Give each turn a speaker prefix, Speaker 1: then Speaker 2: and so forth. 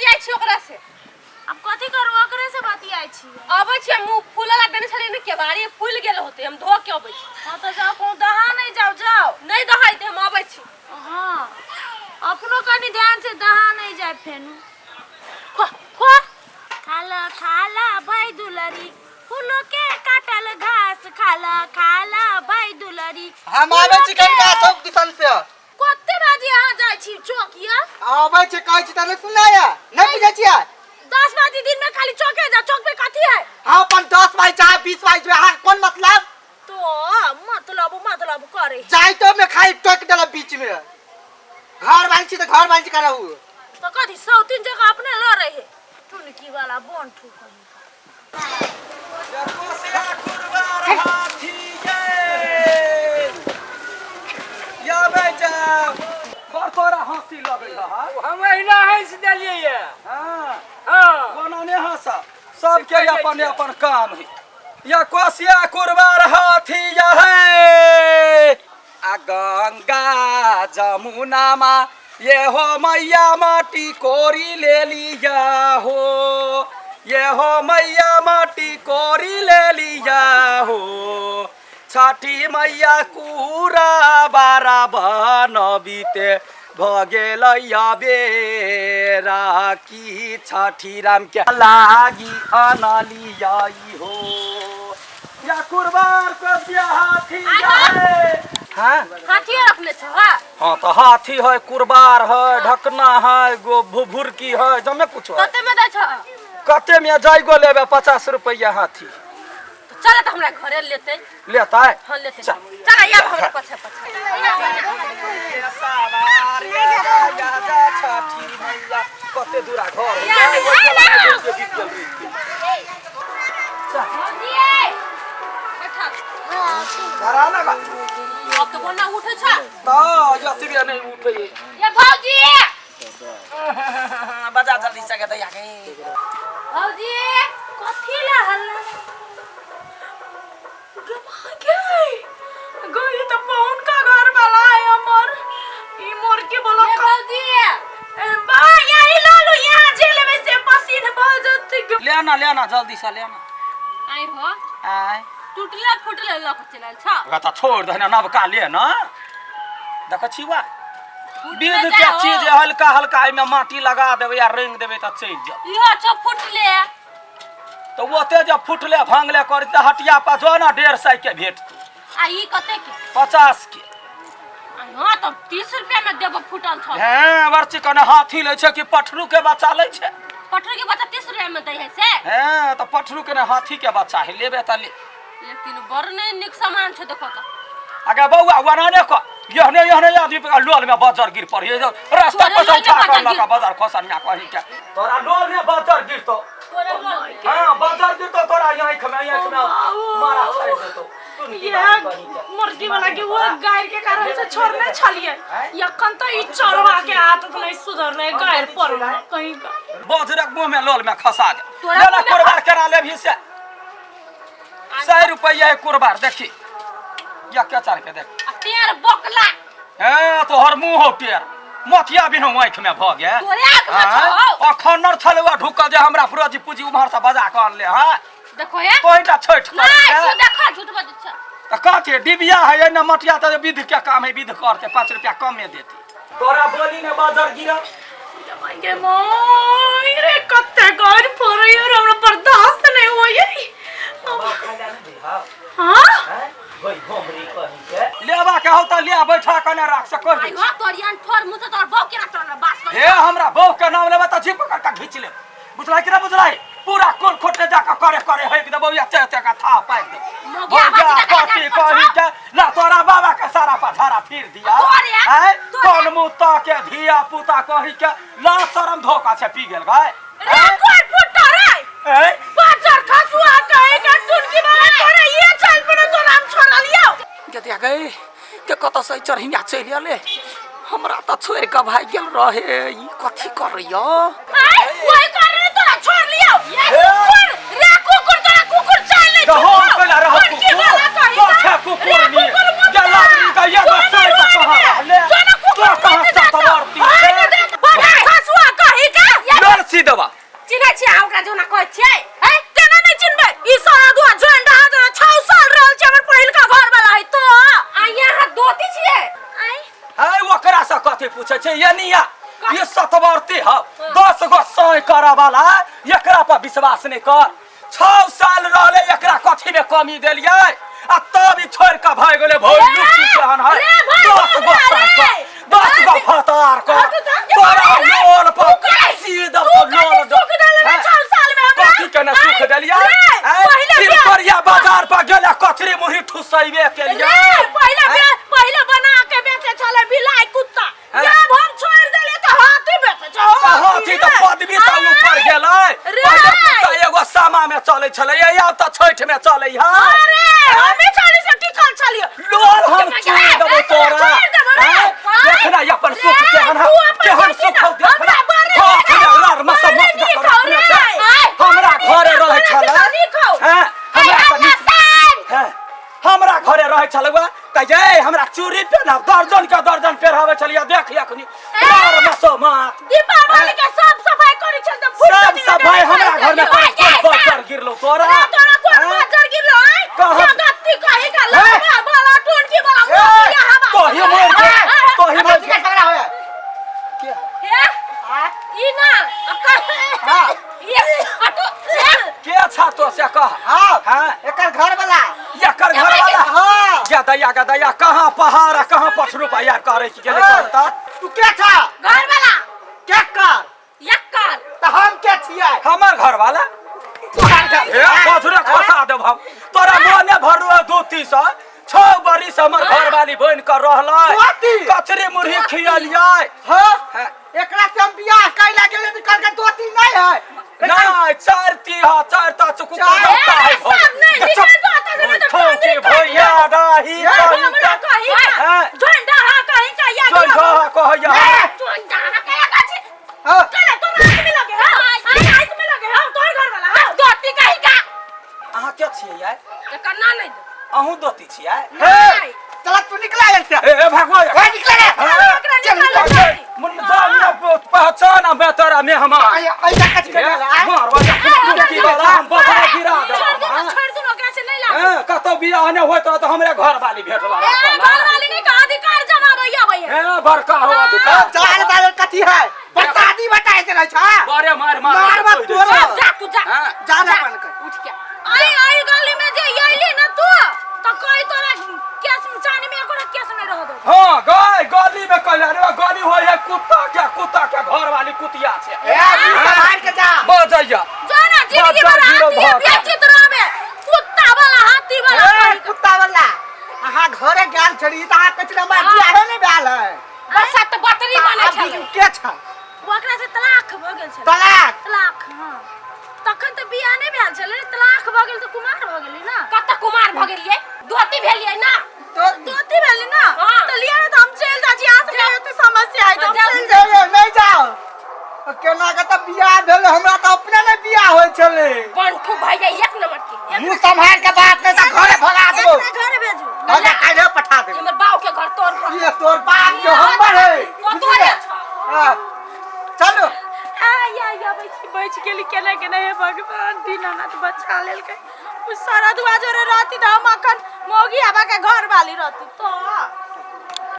Speaker 1: बतियाइ छी ओकरा से।
Speaker 2: आब कथी करू, ओकरे से बतियाइ छी।
Speaker 1: अबै छी हम, मुँह फूलला देने छलियै ने केबाड़ी, फूलि गेल होतै, हम धो के अबै छी।
Speaker 2: हँ तऽ जाउ, कहूँ दहा नहि जाउ, जाउ।
Speaker 1: नहि दहाइते, हम अबै छी।
Speaker 2: हँ, अपनो कनि ध्यान से, दहा नहि जाय फेनु। खो खो, खाला खाला भाई दुलरी, फूलो के काटल घास खाला खाला भाई दुलरी।
Speaker 3: हम आबै छी कनिका चौक दिसन से।
Speaker 2: कते बाजे अहाँ जाइ छी चौक या?
Speaker 3: आबै छी कहै छी तऽ नहि सुनाया, नहि बुझै छियै?
Speaker 2: 10 बजे दिन में खाली चौके जा, चौक पे कथी है?
Speaker 3: हम अपन 10 बाजे चाहे 20 बाजे जेबै, अहाँके कोन मतलब?
Speaker 2: तो मतलब मतलब करे
Speaker 3: जाइतो में खाली टोक देलक बीच में। घर वाली छी तऽ घर वाली छी करहु।
Speaker 2: तो कथी सौ तीन जगह अपने लड़ रहे टुनकी वाला बन ठुकल।
Speaker 4: तोरा हंसी लगै है?
Speaker 5: हम एहिना हँसि देलियै ये।
Speaker 4: हाँ।
Speaker 5: हाँ।
Speaker 4: कोना ने हंस, सबके अपन अपन काम है। या कोसिया कुरबार हाथी या है, आ गंगा जमुना मा ये हो मैया माटी कोरी ले लिया हो, ये हो मैया माटी कोरी ले लिया हो। छठी मैया कुरा बारा बनबिते भ गेल बेरा की छठी राम के लागी अनलियाई हो। या कुरबार को हाथी है। हाँ?
Speaker 1: हाथी रखने छौ? हाँ।
Speaker 4: हाँ तो हाथी है, कुरबार है, ढकना है, गो भुरकी है, जमे कुछ है।
Speaker 1: कते में दै छौ?
Speaker 4: कते में जाय गो लेबे? 50 रुपया हाथी।
Speaker 1: तो चल तऽ हमरा घरे लेते।
Speaker 4: लेतै?
Speaker 1: हाँ लेते।
Speaker 4: चल।
Speaker 1: चल आब हमरा पछे पछे।
Speaker 4: कते दूरा घर है। धरा ना बा।
Speaker 1: अब तो कोना उठे छ?
Speaker 4: तऽ जतबे नहि उठै।
Speaker 1: ये भौजी,
Speaker 4: बजा जल्दी से के दैया के।
Speaker 1: भौजी।
Speaker 2: कथी ला हल्ला गमा गे गई? तो पहुन का घर वाला है हमर ई मोर के बोला।
Speaker 1: ये भौजी।
Speaker 2: ए बा, यही लो लो, यहाँ जे लेबै से पसीन भ जतै।
Speaker 4: ले ना, ले ना, जल्दी से ले ना।
Speaker 1: आई हो।
Speaker 4: आय।
Speaker 1: टूटले फूटले लऽ के चलल छ।
Speaker 4: ओकरा तऽ छोड़ दे ना, नबका ले ना। देखै छी वा
Speaker 1: फूटले
Speaker 4: विध के
Speaker 1: जाओ।
Speaker 4: चीज हल्का हल्का एहिमे माटी लगा देबै आ रंग देबै तऽ चलि जाओ।
Speaker 1: इहो छौ फूटले।
Speaker 4: तऽ ओते जब फुटले भांगले करी तऽ हटिया पर जो ना, 150 के भेटतौ।
Speaker 1: आ ई कते के?
Speaker 4: 50 के।
Speaker 1: आई हाँ, तब 30 रुपया में देबो, फूटल छौ।
Speaker 4: हेँ बर्ची कने हाथी लै छै कि पठरू के बच्चा लै छै?
Speaker 1: पटरू के बच्चा 30 रुपया में दै है से?
Speaker 4: हेँ तऽ पठरू के ने हाथी के बच्चा है, लेबे तऽ ले।
Speaker 1: लेकिन बड़ नहीं निक सामान छौ, देखो तऽ।
Speaker 4: अगे बौआ, वनाने क एहने एहने आदमी पे लोल में बजर गिर पड़ी रास्ता पर से
Speaker 1: तोरे लोल में
Speaker 4: उठा कर
Speaker 1: बजर
Speaker 4: लका
Speaker 1: गिर।
Speaker 4: बजर खसनिया कहीं के तोरा लोल में बजर गिरतो।
Speaker 1: तोरे लोल में।
Speaker 4: हाँ, बजर गिरतो तोरा आँख में, आँख में मारा छाड़ि देतो। टुनकी
Speaker 2: ये
Speaker 4: बाली कहीं के।
Speaker 2: मुर्गी वाला के वो गाय के कारण से छोड़ने छलिए, यखन तो ई चरवा के आदत नहीं सुधरले, गाय पर कहीं का।
Speaker 4: बजरक मुंह में लोल में खसा दे।
Speaker 1: तोरा
Speaker 4: लेना
Speaker 1: मुँह में।
Speaker 4: कुरबार करा लेबही से 100 रुपया है कुरबार, देखी या क्या चार के देख।
Speaker 1: आ तेर बकला।
Speaker 4: ए तोहर मुंह हो टेर, मोतिया बिन आँखि में भ गेल।
Speaker 1: तोरे आँख में छौ।
Speaker 4: अखन नर छलुआ ढुकल जे हमरा पुरजी पूजी उम्हर से बजा के अनले। हाँ
Speaker 1: देखो हे।
Speaker 4: तोहिटा छठि
Speaker 1: नहीं
Speaker 4: करै
Speaker 1: तू
Speaker 4: छै।
Speaker 1: देखो, झूठ बजै छ।
Speaker 4: तऽ कथी डिबिया है ने मटिया तऽ विध के काम है, विध करते 5 रुपया कमे देते। तोरा बोली ने बाजार गिरा।
Speaker 2: गे माय रे, कते गाय पड़ै और हमरा बर्दाश्त नहीं होइए। हाँ।
Speaker 4: लेबा के हौ तऽ ले, बैठा के ने राख से कहि
Speaker 1: आई
Speaker 4: दै
Speaker 1: हो तोर यान ठोर मुँह से तोर बहू केना तोरा बास कर।
Speaker 4: हे हमरा बहू के नाम लेबे तऽ जीभ पकड़ के घीच लेब, बुझलाई कि ना बुझलाई? पूरा कोल खोटने जाके करे करे हेक देबौ या ते ते का था पाइक देबौ।
Speaker 1: मोगिया
Speaker 4: भौजा
Speaker 1: बाजी का
Speaker 4: कथी
Speaker 1: का
Speaker 4: कही के ला तोरा बाबा के सारा पथारा फिर दिया।
Speaker 1: तोरे,
Speaker 4: आय
Speaker 1: तोरे।
Speaker 4: कोन मुता के धिया पुता कही के ला शरम धोखा छै पी गेल गाय।
Speaker 2: रे कोई फुटा रे।
Speaker 4: ए
Speaker 2: बाजार खसुआ कहे का टुनकी वाला तोरा ये चल पर तोरा हम छोड़ा लियो।
Speaker 4: गदिया गए के कत से चढ़िया चलि अले, हमरा तऽ छोड़ि कऽ भागि गेल रहे, ई कथी करैया?
Speaker 2: आय वही कर रे, तोरा छोड़ लियो ये कुकुर रे, कुकुर तोरा कुकुर चाल ले।
Speaker 4: तो हम कैला रहब
Speaker 2: टुनकी
Speaker 4: कुकुर?
Speaker 2: वाला कही
Speaker 4: तो
Speaker 2: का?
Speaker 4: छै कुकुर
Speaker 2: रे
Speaker 4: नी।
Speaker 2: कुकुर मुत्ता।
Speaker 4: गेला नी का ये
Speaker 2: तोरा
Speaker 4: बच्चा
Speaker 2: नहीं
Speaker 4: तऽ कहाँ
Speaker 2: रुआई
Speaker 4: रहले?
Speaker 2: तोरा कुकुर
Speaker 4: तो कहाँ
Speaker 2: मुत्ता
Speaker 4: सतवर्ती
Speaker 2: तो।
Speaker 4: छै?
Speaker 2: आय ने देख, बाजार खसुआ कही का?
Speaker 4: लड़ सीधा। कथी पूछे छै ये निया ये सतवर्ती ह 10 गो सय करऽ वाला एकरा पर विश्वास नहीं कर। 6 साल रहले एकरा कथी में कमी देलियै आ तब ई छोड़ के भाग गेलै भैलू की केहन है।
Speaker 2: रे भाई,
Speaker 4: 10 गो
Speaker 2: रे,
Speaker 4: सय कर
Speaker 2: रे।
Speaker 4: 10 गो फतार कर तोरा लोल पर सीधा पर लोल
Speaker 2: सुख देले रे 6 साल में हमरा।
Speaker 4: कथी के ने सुख देलियै?
Speaker 2: रे,
Speaker 4: आँय?
Speaker 2: पहिले बियाह-
Speaker 4: तिलकोरिया बाजार पर गेलै कचरी मुरही ठुसैबे केलियै।
Speaker 2: रे, पहिले पहिले बना के बेचे छले बिलाई कुत्ता।
Speaker 4: हैं?
Speaker 2: जब हम छोड़ देलियै तऽ हाथी बेचे छै,
Speaker 4: तऽ हाथी तऽ
Speaker 2: रे।
Speaker 4: पदवी तऽ ऊपर गेलै।
Speaker 2: रे।
Speaker 4: पहिले कुत्ता एगो सामा में चलै छलै, आब तऽ छठि में चलै है।
Speaker 2: अरे हमे छली से टिकल छलियै।
Speaker 4: लोल हम चूड़ देबौ तोरा।
Speaker 2: छोड़ देबौ रे।
Speaker 4: आँय? देखना अपन सुख
Speaker 2: रे,
Speaker 4: केहन है,
Speaker 2: तू अपन
Speaker 4: केहन
Speaker 2: देखी
Speaker 4: सुख
Speaker 2: ना,
Speaker 4: हौ देखना।
Speaker 2: हमरा बड़े
Speaker 4: हाथ
Speaker 2: नीक
Speaker 4: में
Speaker 2: हौ,
Speaker 4: रर में सब
Speaker 2: बड़े
Speaker 4: मत
Speaker 2: नीक
Speaker 4: जकर
Speaker 2: हौ
Speaker 4: रखने
Speaker 2: रे।
Speaker 4: छै। हमरा घरे रहै छलै।
Speaker 2: नीक हौ।
Speaker 4: हैं? हमरा तऽ नीक हैं? हमरा घरे रहै छलै वा तऽ ये हमरा चूड़ी पेन्हब दर्जन के दर्जन पेन्हाबै छलियै। देख अखनी रर में सब मत
Speaker 2: दीपावली के सब सफाई करै छल तऽ फूल
Speaker 4: सब सफाई हमरा घर में करै कोन बजर गिरलो तोरा?
Speaker 2: रे, तोरा कोन
Speaker 4: हैं?
Speaker 2: बजर गिरलो आय?
Speaker 4: कहाँ?
Speaker 2: जगत्ती कही का लड़वा वाला टोनकी वाला
Speaker 3: ए,
Speaker 2: मोतिया हवा।
Speaker 4: तोही मर गे, तोही मर
Speaker 3: कथी
Speaker 4: गे।
Speaker 3: के झगड़ा होय?
Speaker 1: हे ई ना
Speaker 3: हाँ।
Speaker 1: ये हटो हे,
Speaker 4: के छा तो से कह?
Speaker 3: हाँ।
Speaker 4: हाँ।
Speaker 3: एकर घर वाला।
Speaker 4: एकर घर वाला?
Speaker 3: हाँ।
Speaker 4: या दैया गा दैया कहाँ पहाड़ आ कहाँ पठरू पाया करे की गेलै
Speaker 3: हाँ।
Speaker 4: कहता।
Speaker 3: तू के छा?
Speaker 1: घर वाला।
Speaker 3: के कर?
Speaker 1: यक्कर।
Speaker 3: तऽ हम के छियै?
Speaker 4: हमर घर वाला।
Speaker 3: तोहर घर।
Speaker 4: हे बजरे खसा देब हम तोरा। मने भरू धोती से 6 बरिस हमर घर वाली बनि कऽ रहलै।
Speaker 3: धोती?
Speaker 4: कचरी मुरही खियलियै।
Speaker 3: हाँ?
Speaker 4: हाँ।
Speaker 3: एकरा से हम बियाह कैला गेलै तऽ कहलकै धोती नहीं है।
Speaker 4: नहीं चार ती हा चार ता चुकु
Speaker 3: चार।
Speaker 4: करता है।
Speaker 2: ए, सब नहीं, निकल जाता है, नहीं तो
Speaker 4: ठोकी भैया दाही
Speaker 2: हमरा कही का
Speaker 4: हैं?
Speaker 2: झंडा हा कहीं का या
Speaker 4: जोन झा कहैया।
Speaker 1: चोंडा कया काची।
Speaker 3: हाँ।
Speaker 2: चले तोरा आँख में लगे हौ, आँख आँख में लगे हौ तोहर घर वाला हौ।
Speaker 1: धोती कही का
Speaker 4: अहाँ के छियै यार?
Speaker 1: एकर ना नहीं दे।
Speaker 4: अहूँ दोती छियै?
Speaker 3: हे, चल तू निकला एल से।
Speaker 4: ए ए भगवा।
Speaker 3: ए, निकला रे।
Speaker 2: ओकरा
Speaker 3: चल,
Speaker 2: निकाल
Speaker 3: निकल।
Speaker 4: मन जान ना पहचान में तोरा मेहमान।
Speaker 3: आइ आइ कथी करे आइ?
Speaker 4: मार वाला कुकी वाला हम बकरा गिरा
Speaker 2: छोड़
Speaker 4: देब।
Speaker 2: दू ना, छोड़ दू ना, ओकरा से नहीं लागू।
Speaker 4: हैं, कतौ बियाह नहि होइत रहत हमरे घर वाली भेटल।
Speaker 2: ए, घर वाली नहीं का अधिकार जमाबै आबै है।
Speaker 4: हे बड़का हो अधिकार।
Speaker 3: चाल चाल कथी है? बर्बादी बताए दे रहे छा।
Speaker 4: बड़े मार मार
Speaker 3: मार मत तोरा।
Speaker 1: जा तू जा।
Speaker 4: हाँ।
Speaker 3: जा ना अपन कर।
Speaker 1: उठ के
Speaker 2: आई आई गली में जे अइली ना तू तो कोई तोरा केस चानी में एको केस नहीं रह दो।
Speaker 4: हाँ गाय गली में कहले रे गली होय है कुत्ता के, कुत्ता के घर वाली कुतिया छै।
Speaker 3: ए, मुंह संभाल के जा।
Speaker 4: बजैया
Speaker 2: जो ना जिंदगी भर
Speaker 4: बच्चा गिरो
Speaker 2: हाथी
Speaker 4: भाग।
Speaker 2: बेचित रहबे कुत्ता वाला हाथी वाला।
Speaker 3: ए, कुत्ता वाला अहाँ घरे गेल छली तऽ अहाँ कहै छली हमरा बियाहे नहि भेल है।
Speaker 1: बरसात तऽ बतरी बनै
Speaker 3: आब
Speaker 1: छलै।
Speaker 3: के छल?
Speaker 2: ओकरा से तलाक भ गेल छलै।
Speaker 3: तलाक?
Speaker 2: तलाक, हाँ। तखन तऽ बियाह नहि भेल छलै, तलाक भ गेल तऽ कुमार भ गेली ना।
Speaker 1: कतऽ कुमार भऽ गेलियै? धोती भेलियै ना।
Speaker 3: तो
Speaker 2: दोती भेली ना।
Speaker 1: हाँ।
Speaker 2: तऽ लिअ ने तऽ हम चलि जाइ छी, अहाँ सबके एते समस्या है तऽ हम
Speaker 1: जाउ।
Speaker 2: चलि जाइ
Speaker 3: ए, नहि जाओ। केना के तऽ बियाह भेल, हमरा तऽ अपने नहि बियाह होइ छलै।
Speaker 1: बंठू भैया एक नंबर के।
Speaker 3: मुंह संभाल के बात कर तऽ घरे भगा
Speaker 2: छी।
Speaker 3: देबो।
Speaker 2: एकरा घरे भेजू।
Speaker 3: भगा काल्हे पठा देबो।
Speaker 1: हमर बाप के घर तोर घर।
Speaker 3: ये तोर बाप के हमर है।
Speaker 1: ओ तोरे छौ।
Speaker 3: हाँ, चलो।
Speaker 2: आय आय आबै छी, बचि गेली केना केना। हे भगवान दीनानाथ बचा लेलकै। ओ सारा दुआ जोरे रहती तऽ हम अखन मौगी आबा के घर वाली रहती तो।